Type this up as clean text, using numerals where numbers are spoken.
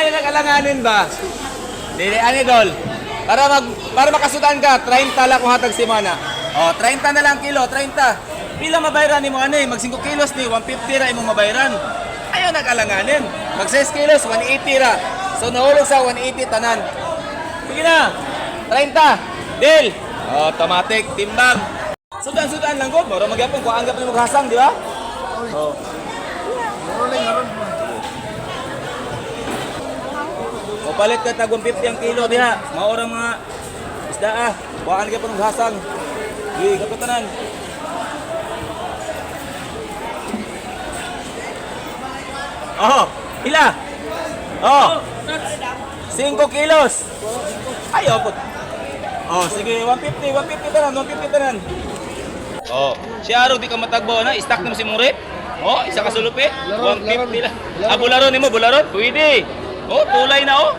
Ayaw nag-alanganin ba? Dili, ani dol. Para makasudan ka, 30 lang kung hatag si Mana. Oh, 30 na lang kilo, 30. Pila mabayran nimo ani? Mag 5 kilos ni 150 ra imong mabayran. Ayaw nag-alanganin. Mag 6 kilos, 180 ra. So nahulog sa 180 tanan. Sige na. 30. Deal. Automatic timbang. Sudan-sudan lang ko. Moro magyapon ko anggap nimo hasang, di ba? Oh. O palit ka tag 150 ang kilo diha. Mao ra mga isda ah. Kuhaan ka pa ng hasang. Gi, kapitanan. Oh, pila? Oh. 5 kilos. Ay, opot. Oh, sige, 150, 150 tanan, 150 tanan. Oh, siya araw di ka matagbo na, stock na mo si mong rep. Oh, isa ka sulupit. 150 lang. Ah, bularon nimo, bularon. Pwede. Oh, tulay na oh.